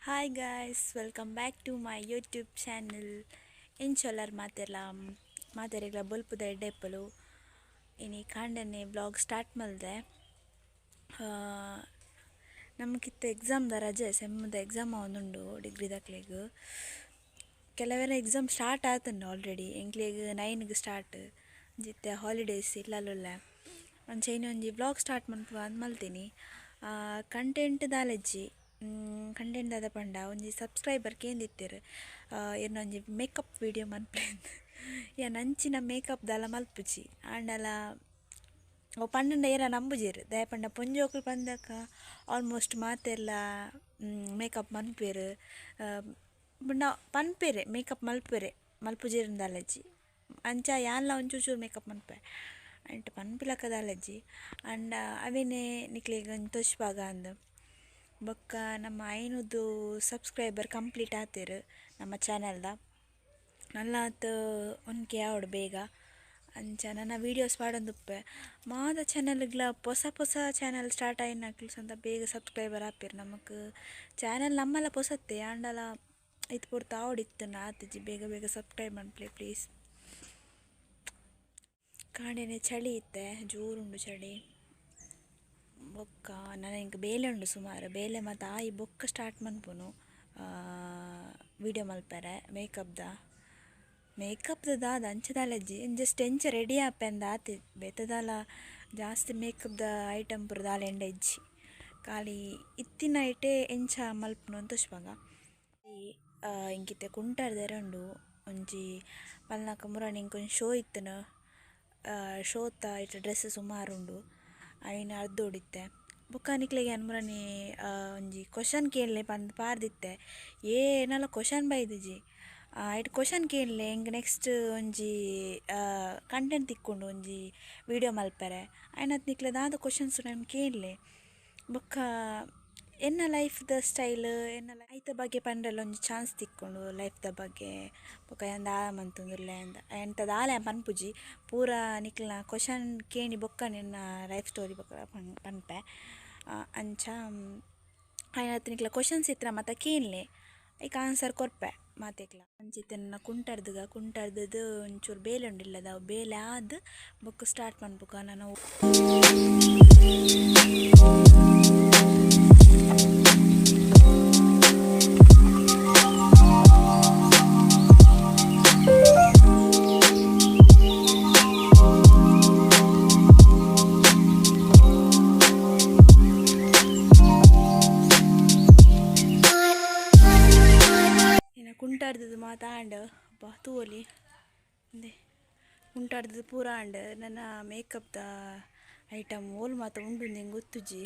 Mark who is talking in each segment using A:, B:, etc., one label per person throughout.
A: Hi guys, welcome back to my YouTube channel. ಎಂಚೊಲ್ಲರ್ ಮಾತೆರ್ಲ ಮಾತೆರೆಗ್ಲ ಬೊಲ್ಪುದ ಎಡ್ಡೆಪ್ಪುಲು. ಇನಿ ಕಾಂಡೆನೆ blog start ಮಲ್ದೆ. ನಮಕಿತ್ತೆ exam ದ ರಜೆ, ಸೆಮ್ಮುದ ಎಕ್ಸಾಮ್ ಆವೊಂದುಂಡು ಡಿಗ್ರಿ ದಕ್ಲೆಗ್. ಕೆಲವೆರ ಎಕ್ಸಾಮ್ ಸ್ಟಾರ್ಟ್ ಆತುಂಡು ಆಲ್ರೆಡಿ, ಎಂಕ್ಲೆಗ್ 9 ಗ್ ಸ್ಟಾರ್ಟ್. ಅಂಚಿತ್ತೆ ಹಾಲಿಡೇಸ್ ಇಲ್ಲಲುಲ್ಲೆ. ಅಂಚ ಇನಿ ಒಂಜಿ ಬ್ಲಾಗ್ ಸ್ಟಾರ್ಟ್ ಮನ್ಪುವ ಅಂದ್ ಮಲ್ತಿನಿ. ಕಂಟೆಂಟ್ ದಾಲಜ್ಜಿ. ಕಂಟೆಂಟ್ ದಾದ ಪಂಡ ಒಂಜಿ ಸಬ್ಸ್ಕ್ರೈಬರ್ ಕೇಂದಿತ್ತೆರ್ ಇರ್ನ ಒಂಜಿ ಮೇಕಪ್ ವಿಡಿಯೋ ಮನ್ಪುಲೆ. ಯಾನ್ ಅಂಚಿನ ಮೇಕಪ್ ದಾಲ ಮಲ್ಪುಜಿ ಆಂಡಲ ಅವು ಪಂಡಂಡ ಏರ ನಂಬುಜೆರ್ ದಾಯೆ ಪಂಡ ಪೊಂಜೋಕುಲು ಪಂದಕ ಆಲ್ಮೋಸ್ಟ್ ಮಾತೆರ್ಲ ಮೇಕಪ್ ಮನ್ಪುವೆರ್ ಪಂಡ ಪನ್ಪೆರೆ ಮೇಕಪ್ ಮಲ್ಪುವೆರೆ ಮಲ್ಪುಜೆರ್ ದಾಲಜ್ಜಿ. ಅಂಚ ಯಾನ್ಲ ಒಂಚೂರು ಚೂರು ಮೇಕಪ್ ಮನ್ಪುವೆ ಐಟ್ ಪನ್ಪಿಲಕ ದಾಲಜ್ಜಿ ಆಂಡ ಅವೆನೆ ನಿಕ್ಲೆಗ್ ಒಂಜಿ ತೋಜಿಪಾಗ ಅಂದ್. ಬೊಕ್ಕ ನಮ್ಮ 500 ಸಬ್ಸ್ಕ್ರೈಬರ್ ಕಂಪ್ಲೀಟ್ ಆತೆರ್ ನಮ್ಮ ಚಾನೆಲ್ ದ. ನನಾತ್ 1K ಆವಡ್ ಬೇಗ. ಅಂಚ ನನ ವೀಡಿಯೋಸ್ ಪಾಡೊಂದುಪ್ಪುವೆ. ಮಾತ ಚಾನೆಲ್ ಗ್ಲಾ ಪೊಸ ಪೊಸ ಚಾನೆಲ್ ಸ್ಟಾರ್ಟ್ ಆಯಿನಕುಲು ಸತ ಬೇಗ ಸಬ್ಸ್ಕ್ರೈಬರ್ ಆಪೆರ್. ನಮಕ್ ಚಾನೆಲ್ ನಮ್ಮಲ ಪೊಸತೆ ಆಂಡಲ ಇತ್ ಪೊರ್ತು ಆವೊಡಿತ್ತುಂಡ ಆತುಜಿ. ಬೇಗ ಬೇಗ ಸಬ್ಸ್ಕ್ರೈಬ್ ಮನ್ಪುಲೆ ಪ್ಲೀಸ್. ಕಾಂಡೆನೆ ಚಳಿ ಇತ್ತೆ ಜೋರುಂಡು ಚಳಿ. ಬೊಕ್ಕ ನನ ಎಂಕ್ ಬೇಲೆ ಉಂಡು ಸುಮಾರು ಬೇಲೆ ಮಾತ ಆಯಿ ಬೊಕ್ಕ ಸ್ಟಾರ್ಟ್ ಮನ್ಪುನು ವಿಡಿಯೋ ಮಲ್ಪೆರೆ ಮೇಕಪ್ ದ. ಮೇಕಪ್ ದ ದಾದ ಅಂಚ ದಾಲಜ್ಜಿ ಜಸ್ಟ್ ಎಂಚ ರೆಡಿ ಆಪೆ ಅಂದ್ ಆತೆ. ಬೇತೆ ದಾಲ ಜಾಸ್ತಿ ಮೇಕಪ್ ದ ಐಟಮ್ ಪೂರ ದಾಲ ಎಂಡ ಇಜ್ಜಿ. ಖಾಲಿ ಇತ್ತಿನೈಟೆ ಎಂಚ ಮಲ್ಪುನು ಅಂದ್ ತೋಜಿಪಾಗ. ಎಂಕಿತ್ತೆ ಕುಂಟಾರ್ದೆರೆ ಉಂಡು ಒಂಜಿ ಪಲ್ನಕ ಮುರಾನಿ ಎಂಕ್ ಒಂಜಿ ಶೋ ಇತ್ತುಂಡು. ಶೋತ ಐತ ಡ್ರೆಸ್ಸ್ ಸುಮಾರು ಉಂಡು ಐನ್ ಅರ್ದೊಡಿತ್ತೆ. ಬೊಕ್ಕ ನಿಕ್ಲೆಗ್ ಯಾನ್ ಮುರಾನಿ ಒಂಜಿ ಕ್ವೆಶನ್ ಕೇನ್ಲೆ ಪಂದ್ ಪಾರ್ದಿತ್ತೆ. ಏರ್ನಲ ಕ್ವೆಶನ್ ಬೈದಿಜಿ. ಐಟ್ ಕ್ವೆಶನ್ ಕೇನ್ಲೆ ಎಂಕ್ ನೆಕ್ಸ್ಟ್ ಒಂಜಿ ಕಂಟೆಂಟ್ ತಿಕ್ಕುಂಡು ಒಂಜಿ ವಿಡಿಯೋ ಮಲ್ಪೆರೆ. ಐನಾತ್ ನಿಕ್ಲೆ ದಾದ ಕ್ವೆಶನ್ಸ್ ಉಂಡು ಐನ್ ಕೇನ್ಲೆ. ಬೊಕ್ಕ ಎನ್ನ ಲೈಫ್ ದ ಸ್ಟೈಲ್ ಎನ್ನ ಐತ ಬಗ್ಗೆ ಪಂಡಲ ಒಂಜಿ ಚಾನ್ಸ್ ತಿಕ್ಕುಂಡು ಲೈಫ್ ದ ಬಗ್ಗೆ. ಬೊಕ್ಕ ಯಾನ್ ದಾದ ಮಂತೊಂದುಲ್ಲೆ ಅಂದ್ ಎಂತ ದಾಲ ಯಾನ್ ಪನ್ಪುಜಿ. ಪೂರ ನಿಕ್ಲೆನ ಕ್ವೆಶನ್ ಕೇನಿ ಬೊಕ್ಕ ಎನ್ನ ಲೈಫ್ ಸ್ಟೋರಿ ಬೊಕ್ಕ ಪನ್ಪೆ. ಅಂಚ ಐನಾತ್ ನಿಕ್ಲೆ ಕ್ವೆಶನ್ಸ್ ಇತ್ತಿನ ಮಾತ ಕೇನ್ಲೆ ಐಕ್ ಆನ್ಸರ್ ಕೊರ್ಪೆ ಮಾತೆಕ್ಲ. ಅಂಚಿತ್ತೆ ನನ ಕುಂಟರ್ದುಗ ಕುಂಟರ್ದುದು ಒಂಚೂರು ಬೇಲೆ ಉಂಡು ಇಲ್ಲದ ಅವು ಬೇಲೆ ಆದ್ ಬೊಕ್ಕ ಸ್ಟಾರ್ಟ್ ಮನ್ಪುಗ ನನ. ಕುಂಟಾರ್ದದು ಮಾತ ಆಂಡ್ ಅಬ್ಬಾ ತೂವೊಲಿ ಉಂದೆ ಕುಂಟಾರ್ದದು ಪೂರ ಆಂಡ್. ನನ ಮೇಕಪ್ ದ ಐಟಮ್ ಓಲು ಮಾತ ಉಂಡು ಎಂಕ್ ಗೊತ್ತುಜ್ಜಿ.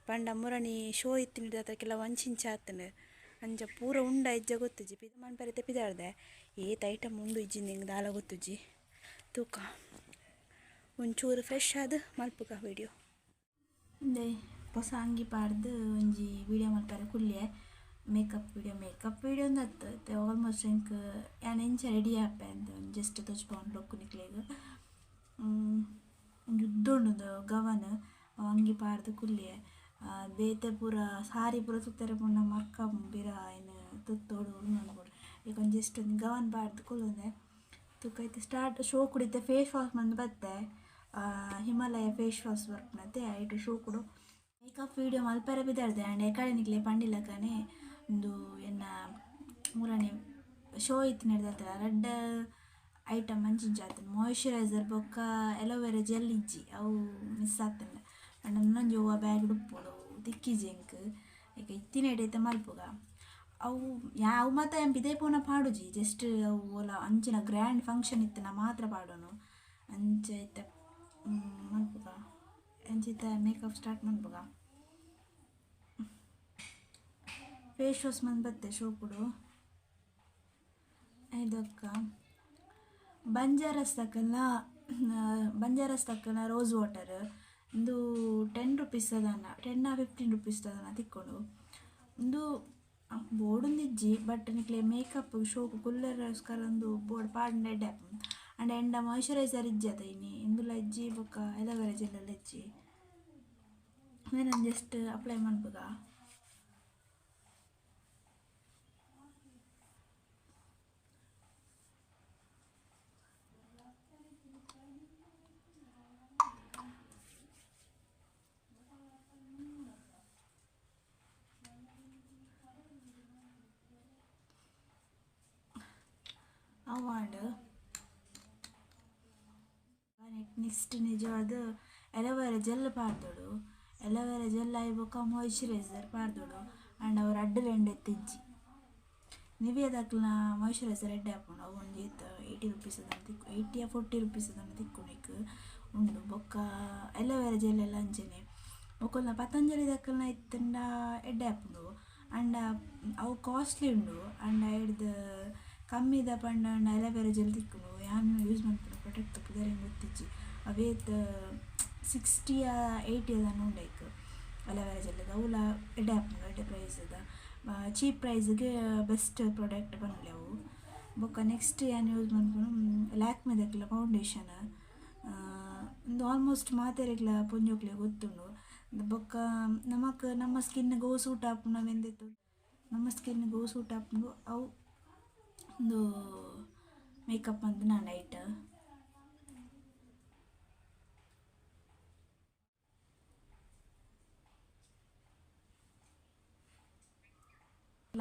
A: ಪಂಡ ಮುರಾನಿ ಶೋ ಇತ್ತಿನೆಡ್ದಾತ್ರ ಕೆಲವು ಅಂಚಿ ಇಂಚ ಆತ್ಂಡ್. ಅಂಚ ಪೂರ ಉಂಡ ಇಜ್ಜ ಗೊತ್ತುಜ್ಜಿ. ಮನ್ಪೆರೆ ಪಿದಾಡ್ದೆ ಏತ್ ಐಟಮ್ ಉಂಡು ಇಜ್ಜಿ ಎಂಕ್ ದಾಲ ಗೊತ್ತುಜ್ಜಿ. ತೂಕ ಒಂಚೂರು ಫ್ರೆಶ್ ಆದ್ ಮಲ್ಪುಗ ವಿಡಿಯೋ. ಉಂದೆ ಪೊಸ ಅಂಗಿ ಪಾಡ್ದ್ ಒಂಜಿ ವಿಡಿಯೋ ಮಲ್ಪೆರೆ ಕುಲ್ಲೆ. ಮೇಕಪ್ ವಿಡಿಯೋ ಮೇಕಪ್ ವಿಡಿಯೋ ಅಂದ್ ಅತ್ತ್ ಆಲ್ಮೋಸ್ಟ್ ಎಂಕ್ ಯಾನ್ ಎಂಚ ರೆಡಿ ಆಪೆ ಅಂದ್ ಜಸ್ಟ್ ತೋಜಿಪಾವುನ ಲುಕ್ ನಿಕ್ಲೆಗ್. ಒಂಜಿ ಉದ್ದ ಉಂಡು ಗವನ್ ಅಂಗಿ ಪಾಡ್ದ್ ಕುಲ್ಲೆ. ಬೇತೆ ಪೂರ ಸಾರಿ ಪೂರ ಸುತ್ತರೆ ಪೋಂಡ ಮರ್ಕ ಪಿರ ಐನ್ ತುತ್ತೊಡು ಉಂದು ಮನ್ಪೊಡು. ಐಕ್ ಒಂಜಿ ಜಸ್ಟ್ ಒಂಜಿ ಗವನ್ ಪಾಡ್ದ್ ಕುಲ್ಲೊಂದೆ. ತೂಕ ಇತ್ತೆ ಸ್ಟಾರ್ಟ್ ಶೋಕುಡು ಇತ್ತೆ ಫೇಸ್ ವಾಶ್ ಮಂತ್ ಬತ್ತೆ. ಹಿಮಾಲಯ ಫೇಸ್ ವಾಶ್ ಬರ್ಪುನತೆ ಐಟ್ ಶೋಕುಡು. ಮೇಕಪ್ ವಿಡಿಯೋ ಮಲ್ಪೆರೆ ಪಿದಾಡ್ದೆ ಆಂಡ ಎಕಡೆ ನಿಕ್ಲೆ ಪಂಡಿಲಕನೆ ಉಂದು ಎನ್ನ ಮುರಾನಿ ಶೋ ಇತ್ತಿನೆಡ್ದಾತ್ರ ರಡ್ಡ್ ಐಟಮ್ ಅಂಚಿಂಚ ಆತ್ಂಡ್. ಮಾಯಿಶ್ಚರೈಸರ್ ಬೊಕ್ಕ ಅಲೋವೆರಾ ಜೆಲ್ ಇಜ್ಜಿ ಅವು ಮಿಸ್ ಆತ್ಂಡ್. ಪಂಡ ನನೊಂಜಿ ಒವ್ವಾ ಬ್ಯಾಗ್ ಡ್ ಉಪ್ಪುಂಡು ತಿಕ್ಕಿಜಿ ಎಂಕ್. ಐಕ್ ಇತ್ತಿನೈಟ್ ಇತ್ತೆ ಮಲ್ಪುಗ. ಅವು ಅವು ಮಾತ ಯಾನ್ ಪಿದಯಿ ಪೋನ ಪಾಡುಜಿ ಜಸ್ಟ್ ಅವು ಓಲ ಅಂಚಿನ ಗ್ರ್ಯಾಂಡ್ ಫಂಕ್ಷನ್ ಇತ್ತ್ಂಡ ಮಾತ್ರ ಪಾಡುನು. ಅಂಚ ಇತ್ತೆ ಮಲ್ಪುಗ ಅಂಚ ಇತ್ತೆ ಮೇಕಪ್ ಸ್ಟಾರ್ಟ್ ಮನ್ಪುಗ. ಫೇಸ್ ವಾಶ್ ಮಂತ್ ಬತ್ತೆ ಶೋಕುಡು. ಐದೊಕ್ಕ ಬಂಜಾರಸ್ ದಕಲ್ನ ಬಂಜಾರಸ್ ದಕಲ್ನ ರೋಸ್ ವಾಟರ್ ಉಂದು 10 ರುಪೀಸ್ ದಾನ 10 ಆ 15 ರುಪೀಸ್ ದಾನ ತಿಕ್ಕುಂಡು. ಉಂದು ಬೋಡುಂದಿಜ್ಜಿ ಬಟ್ ನಿಕ್ಲೆ ಮೇಕಪ್ ಶೋಕು ಕುಲ್ಲೆರೆಗೋಸ್ಕರ ಉಂದು ಬೋಡು ಪಾಡ್ಂಡ ಎಡ್ಡೆ ಆಪುಂಡು. ಆಂಡ ಎಂಡ ಮಾಯಿಶ್ಚರೈಸರ್ ಇಜ್ಜಿ ಅತ ಇನಿ ಇಂದುಲ ಇಜ್ಜಿ ಬೊಕ್ಕ ಅಲೋವೆರಾ ಜೆಲ್ ಲ ಇಜ್ಜಿ. ಉಂದೆನ್ ಜಸ್ಟ್ ಅಪ್ಲೈ ಮನ್ಪುಗ. ಆಂಡ್. ನೆಕ್ಸ್ಟ್ ನಿಜವಾದ ಅಲೋವೆರಾ ಜೆಲ್ ಪಾಡ್ದೊಡು. ಅಲೋವೆರಾ ಜೆಲ್ ಆಯಿ ಬೊಕ್ಕ ಮಾಯಿಶ್ಚರೈಸರ್ ಪಾಡ್ದೊಡು. ಆಂಡ ಅವು ರಡ್ಡ್ ರೆಂಡ್ ಇತ್ತಿಜ್ಜಿ. ನಿವಿಯಾದಕ್ಲೆನ ಮಾಯಿಶ್ಚರೈಸರ್ ಎಡ್ಡೆ ಆಪುಂಡು. ಅವು ಒಂಜಿ 80 ರುಪೀಸ್ ತಿಕ್ಕು, 80 40 ರುಪೀಸ್ ತಿಕ್ಕುನೆಕ್ ಉಂಡು. ಬೊಕ್ಕ ಅಲೋವೆರಾ ಜೆಲ್ ಎಲ್ಲ ಅಂಚನೆ. ಬೊಕ್ಕ ಪತಂಜಲಿ ದಕ್ಕಲ್ನ ಇತ್ತಂಡ ಎಡ್ಡೆ ಆಪುಂಡು. ಆಂಡ ಅವು ಕಾಸ್ಟ್ಲಿ ಉಂಡು. ಆಂಡ ಐಡ್ದ್ ಕಮ್ಮಿದ ಪಂಡ ಅಲೋವೆರಾ ಜೆಲ್ ತಿಕ್ಕುಂಡು. ಯಾನ್ ಯೂಸ್ ಮನ್ಪುನ ಪ್ರಾಡಕ್ಟ್ ಪುದರ್ ಗೊತ್ತಿಜ್ಜಿ. ಅವೇತ್ 60 80 ದಾನ ಉಂಡು ಐಕ್ ಅಲೋವೆರಾ ಜೆಲ್. ಅವುಲ ಎಡ್ಡೆ ಆಪುಂಡು, ಎಡ್ಡೆ ಪ್ರೈಸ್ದ, ಚೀಪ್ ಪ್ರೈಸ್ಗೆ ಬೆಸ್ಟ್ ಪ್ರಾಡಕ್ಟ್ ಪನೊಲಿ ಅವು. ಬೊಕ್ಕ ನೆಕ್ಸ್ಟ್ ಯಾನ್ ಯೂಸ್ ಮನ್ಪುನು ಲ್ಯಾಕ್ಮೆದಕ್ಲೆನ ಫೌಂಡೇಶನ್. ಉಂದು ಆಲ್ಮೋಸ್ಟ್ ಮಾತೆರೆಗ್ಲ ಪೊಂಜೋಕ್ಲೆಗ್ ಗೊತ್ತುಂಡು. ಬೊಕ್ಕ ನಮಕ್ ನಮ್ಮ ಸ್ಕಿನ್ಗೆ ಅವು ಸೂಟ್ ಆಪುಂಡು, ಅವೆಂದಿತ್ತು ನಮ್ಮ ಸ್ಕಿನ್ಗೆ ಅವು ಸೂಟ್ ಆಪುಂಡು ಅವು ಉಂದು ಮೇಕಪ್ ಅಂತ ನಾನು ಐಟ್.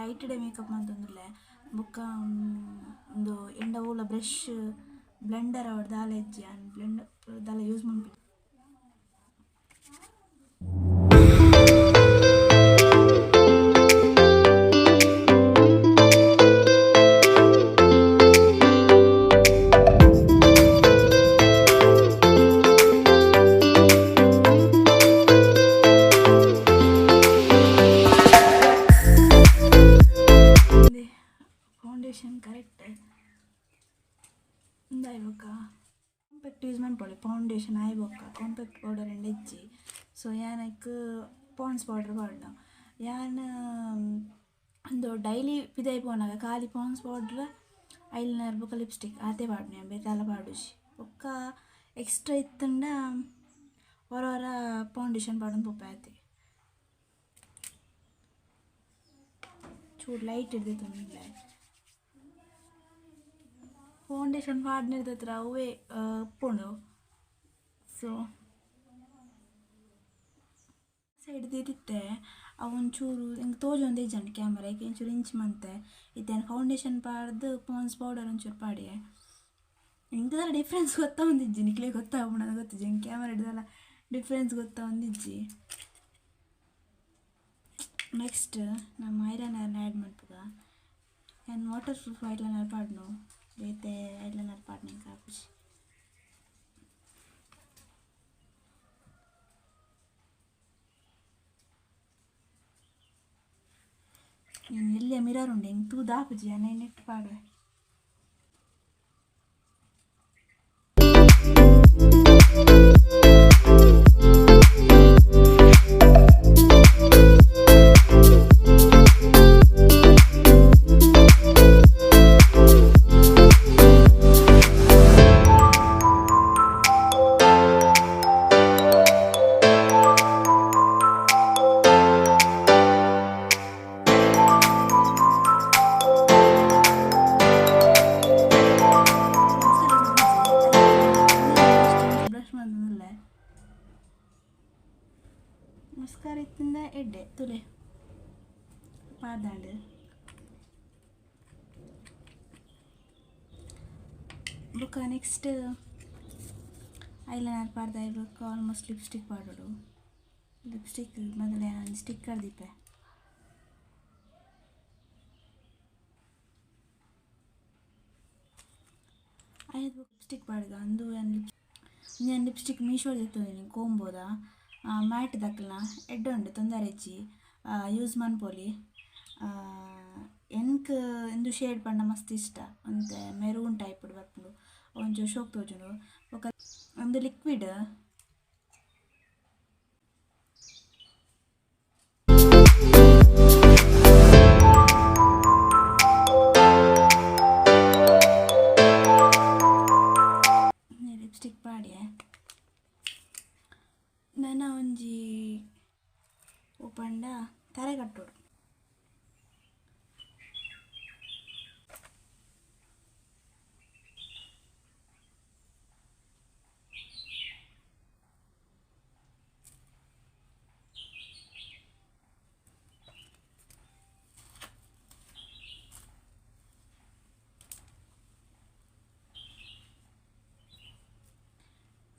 A: ಲೈಟ್ ಡೇ ಮೇಕಪ್ ಮಂತೊಂದುಲ್ಲೆ. ಬೊಕ್ಕ ಉಂದು ಎಂಡ ಓಲ ಬ್ರಷ್ ಬ್ಲೆಂಡರ್ ಅವಡ್ ದಾಲ ಇಜ್ಜಿ, ಯಾನ್ ಬ್ಲೆಂಡರ್ ದಾಲ ಯೂಸ್ ಮನ್ಪುಜಿ. ಫೌಂಡೇಶನ್ ಕರೆಕ್ಟ್ ಉಂದಾಯಿ ಬೊಕ್ಕ ಕಾಂಪ್ಯಾಕ್ಟ್ ಯೂಸ್ ಮನ್ಪೊಳಿ. ಫೌಂಡೇಶನ್ ಆಯಿ ಬೊಕ್ಕ ಕಾಂಪ್ಯಾಕ್ಟ್ ಪೌಡರ್ ಎಂಡ ಇಜ್ಜಿ. ಸೊ ಯಾನ್ ಐಕ್ ಪಾಂಡ್ಸ್ ಪೌಡರ್ ಪಾಡ್ನ. ಯಾನ್ ಉಂದು ಡೈಲಿ ಪಿದಯಿ ಪೋನಗ ಖಾಲಿ ಪಾಂಡ್ಸ್ ಪೌಡರ್, ಐಲೈನರ್ ಬೊಕ್ಕ ಲಿಪ್ಸ್ಟಿಕ್ ಆತೆ ಪಾಡ್ನ, ಯಾನ್ ಬೇತೆ ದಾಲ ಪಾಡುಜಿ. ಬೊಕ್ಕ ಎಕ್ಸ್ಟ್ರಾ ಇತ್ತಂಡ ಒರ ಒರ ಫೌಂಡೇಶನ್ ಪಾಡೊಂದು ಪೋಪೆ ಆತೆ. ಚೂರು ಲೈಟ್ ಹಿಡ್ದಿತ್ತೊಂದುಲ್ಲೆ. ಫೌಂಡೇಶನ್ ಪಾಡ್ನಿರ್ದತ್ರ ಅವೇ ಉಪ್ಪುಂಡು. ಸೊ ಸೈಡ್ ದೀದಿತ್ತೆ ಅವು ಒಂಚೂರು ಎಂಕ್ ತೋಜೊಂದೇ ಇಜ್ಜಂಡ್ ಕ್ಯಾಮರಾ, ಐಕ್ ಒಂಚೂರು ಇಂಚ್ ಮಂತೆ. ಇತ್ತೆ ಯಾನ್ ಫೌಂಡೇಶನ್ ಪಾಡ್ದು ಪಾಂಡ್ಸ್ ಪೌಡರ್ ಒಂಚೂರು ಪಾಡಿಯೆ. ಎಂಕ್ ದಾಲ ಡಿಫ್ರೆನ್ಸ್ ಗೊತ್ತಾವೊಂದಿಜ್ಜಿ, ನಿಕ್ಲೆಗ್ ಗೊತ್ತಾಪುಂಡ ಗೊತ್ತಿಜ್ಜಿ. ಎಂಕ್ ಕ್ಯಾಮರಾ ದಾಲ ಡಿಫ್ರೆನ್ಸ್ ಗೊತ್ತಾವೊಂದಿಜ್ಜಿ. ನೆಕ್ಸ್ಟ್ ನಮ್ಮ ಐಲೈನರ್ನ ಆ್ಯಡ್ ಮನ್ಪುಗ. ಯಾನ್ ವಾಟರ್ ಪ್ರೂಫ್ ಐಲೈನರ್ ಪಾಡ್ನು, ಬೇತೆ ಐಲೈನರ್ ಪಾಡ್ನ ಎಂಕ್ ಆಪುಜಿ. ಯಾನ್ ಎಲ್ಯ ಮಿರರ್ ಉಂಡು, ಎಂಕ್ ತೂದು ಆಪುಜಿ, ಯಾನ್ ನೆಟ್ ಪಾಡುವೆ. ಬ್ರಷ್ ಮಂತೊಂದುಲ್ಲೆ. ಮಸ್ಕಾರ ಇತ್ತಿಂದ ಎಡ್ಡೆ ತುಲೆ ಪಾಡ್ದಾಂಡ್. ಬೊಕ್ಕ ನೆಕ್ಸ್ಟ್ ಐಲೈನರ್ ಪಾಡ್ದಾಯಿ ಬೊಕ್ಕ ಆಲ್ಮೋಸ್ಟ್ ಲಿಪ್ಸ್ಟಿಕ್ ಪಾಡೊಡು. ಲಿಪ್ಸ್ಟಿಕ್ ಮೊದಲು ಯಾನ್ ಸ್ಟಿಕ್ಕರ್ ದೀಪೆ. ಐದು ಲಿಪ್ಸ್ಟಿಕ್ ಪಾಡ್ಗ. ಅಂದು ಯಾನ್ ಯಾನ್ ಲಿಪ್ಸ್ಟಿಕ್ ಮೀಶೋ ದೆತ್ತೊಂದಿನಿ ಕೋಂಬೋದ ಮ್ಯಾಟ್ ದಕ್ಲ್ನ ಎಡ್ಡೆ ಉಂಡು, ತೊಂದರೆ ಇಜ್ಜಿ, ಯೂಸ್ ಮನ್ಪೊಲಿ. ಎಂಕ್ ಇಂದು ಶೇಡ್ ಪಂಡ ಮಸ್ತ್ ಇಷ್ಟ. ಒಂತೆ ಮೆರೂನ್ ಟೈಪ್ ಬರ್ಪುಂಡು, ಒಂಚೂರು ಶೋಕ್ ತೋಜುಂಡು. ಬೊಕ್ಕ ಒಂದು ಲಿಕ್ವಿಡ್. ಲಿಪ್ಸ್ಟಿಕ್ ಪಾಡ್ಯೆ. ನನ ಒಂಜಿ ಪಂಡ ತರೆ ಕಟ್ಟೊಡು.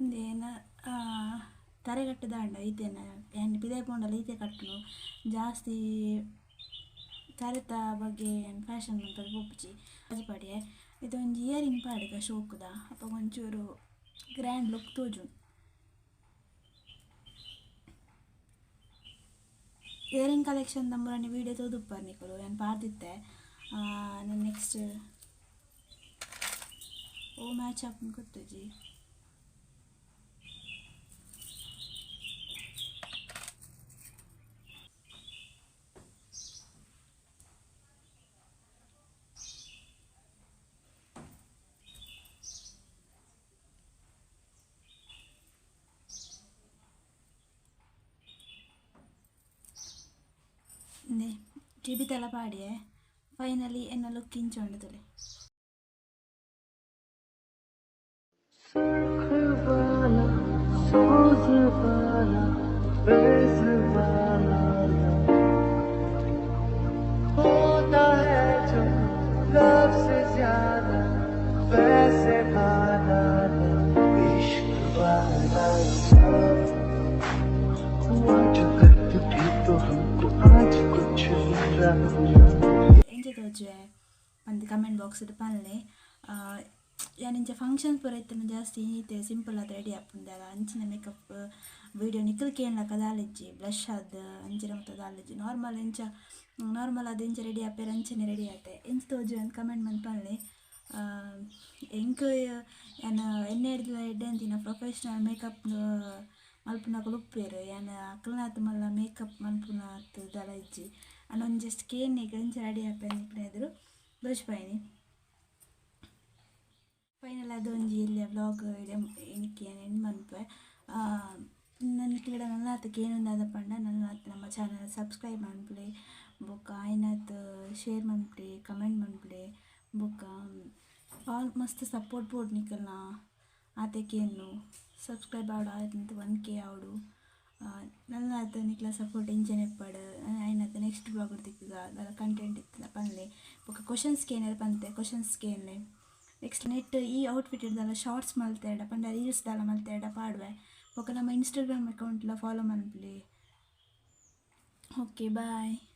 A: ಉಂದೇನ ತರೆ ಕಟ್ಟುದಾಂಡ ಈತೆನ ಯಾನ್ ಪಿದಾಯಿ ಪೋಂಡಲ ಈತೆ ಕಟ್ಟುನು ಜಾಸ್ತಿ ತರೆತ ಬಗ್ಗೆ ಫ್ಯಾಷನ್ ಮಲ್ಪೆರೆ ಪೋಪುಜಿ ಪಾಡಿಯೆ ಇದೊಂಜಿ ಇಯರಿಂಗ್ ಪಾಡುಗ ಶೋಕುದ ಅಪಗ ಒಂಚೂರು ಗ್ರ್ಯಾಂಡ್ ಲುಕ್ ತೋಜುಂಡು. ಇಯರಿಂಗ್ ಕಲೆಕ್ಷನ್ ದ ವೀಡಿಯೋ ತೂದುಪ್ಪರ್ ನಿಕುಲು ಯಾನ್ ಪಾಡ್ದಿತ್ತೆ. ನೆಕ್ಸ್ಟ್ ಓ ಮ್ಯಾಚ್ ಆಪುಂಡು ಗೊತ್ತುಜಿ. ಕೆಬಿತಲ ಪಾಡಿಯೆ ಫೈನಲಿ ಎನ್ನ ಲುಕ್ ಇಂಚ ಉಂಡು ತೂಲೆ.
B: सुर्ख वाला सोज वाला बेज वाला होता है जो लव से ज्यादा पैसे वाला इश्क वाला हुआ जो दर्द भी तो हमको आज कुछ बुरा हुआ।
A: ಎಂಚ ತೋಜುವೆ ಪಂದ್ ಕಮೆಂಟ್ ಬಾಕ್ಸ್ ಪನ್ಲೆ. ಯಾನ್ ಇಂಚ ಫಂಕ್ಷನ್ ಪೂರ ಇತ್ತ್ಂಡ ಜಾಸ್ತಿ ಈತೆ ಸಿಂಪಲ್ ಆದ್ ರೆಡಿ ಆಪುಂಡಲ ಅಂಚಿನ ಮೇಕಪ್ ವೀಡಿಯೋ ನಿಕುಲು ಕೇನ್ಲಕ ದಾಲಿಜ್ಜಿ ಬ್ಲಶ್ ಆದ್ ಅಂಚಿನ ಮಾತ ದಾಲಿಜ್ಜಿ ನಾರ್ಮಲ್ ಇಂಚ ನಾರ್ಮಲ್ ಆದ್ ಇಂಚ ರೆಡಿ ಆಪೆರ್ ಅಂಚನೆ ರೆಡಿ ಆತೆ. ಎಂಚ ತೋಜುವೆ ಅಂದ್ ಕಮೆಂಟ್ ಮಲ್ತ್ ಪನ್ಲೆ. ಎಂಕ್ ಯಾನ್ ಎಣ್ಣೆ ಎಡ್ಡೆ ಅಂತಿನ ಪ್ರೊಫೆಷನಲ್ ಮೇಕಪ್ ಮಲ್ಪುನಕುಲು ಉಪ್ಪೆರ್ ಯಾನ್ ಅಕ್ಲ್ನಾತ್ ಮಲ್ಲ ಮೇಕಪ್ ಮಲ್ಪುನಾತ್ ದಾಲ ಇಜ್ಜಿ. ಆಂಡ ಒಂಜಿ ಜಸ್ಟ್ ಕೇನ್ನೆಗ್ ಎಂಚ ರೆಡಿ ಆಪೆ ನಿಕ್ಲೆನ ಎದುರು ತೋಜಿಪಾಯಿನಿ. ಫೈನಲ್ ಆದ್ ಒಂಜಿ ಎಲ್ಯ ವ್ಲಾಗ್ ಇನಿಕ್ ಯಾನ್ ಎಂಡ್ ಮನ್ಪುವೆ. ನಿಕ್ಲೆಡ ನನಾತ್ ಕೇನುನ ದಾದ ಪಂಡ ನನಾತ್ ನಮ್ಮ ಚಾನಲ್ ಸಬ್ಸ್ಕ್ರೈಬ್ ಮನ್ಪುಲೆ ಬೊಕ್ಕ ಆಯಿನಾತ್ ಶೇರ್ ಮನ್ಪುಲೆ ಕಮೆಂಟ್ ಮನ್ಪುಲೆ ಬೊಕ್ಕ ಆಲ್ ಮಸ್ತ್ ಸಪೋರ್ಟ್ ಬೋಡು ನಿಕಲ್ನ ಆತೆ ಕೇನ್ನು ಸಬ್ಸ್ಕ್ರೈಬ್ ಆವಡ್ ಆಯ್ತಂತ 1K ಆವೊಡು. ನನಾತ್ ನಿಕ್ಲೆನ ಸಪೋರ್ಟ್ ಇಂಚನೆ ಇಪ್ಪಡ್. ಆಯಿನಾತ್ ನೆಕ್ಸ್ಟ್ ವ್ಲಾಗ್ ತಿಕ್ಕುಗ ದಾದ ಕಂಟೆಂಟ್ ಇತ್ತುಂಡ ಪನ್ಲೆ ಬೊಕ್ಕ ಕ್ವಶನ್ಸ್ ಕೇನೆರೆ ಪಂತೆ ಕ್ವಶನ್ಸ್ ಕೇನ್ಲೆ. ನೆಕ್ಸ್ಟ್ ನೆಟ್ ಈ ಔಟ್ಫಿಟ್ ದಾಲ ಶಾರ್ಟ್ಸ್ ಮಲ್ತೆಡ ಪಂಡ ರೀಲ್ಸ್ ದಾಲ ಮಲ್ತೆಡ ಪಾಡುವೆ ಬೊಕ್ಕ ನಮ್ಮ ಇನ್ಸ್ಟಾಗ್ರಾಮ್ ಅಕೌಂಟ್ ಲ ಫಾಲೋ ಮನ್ಪುಲೆ. Okay bye.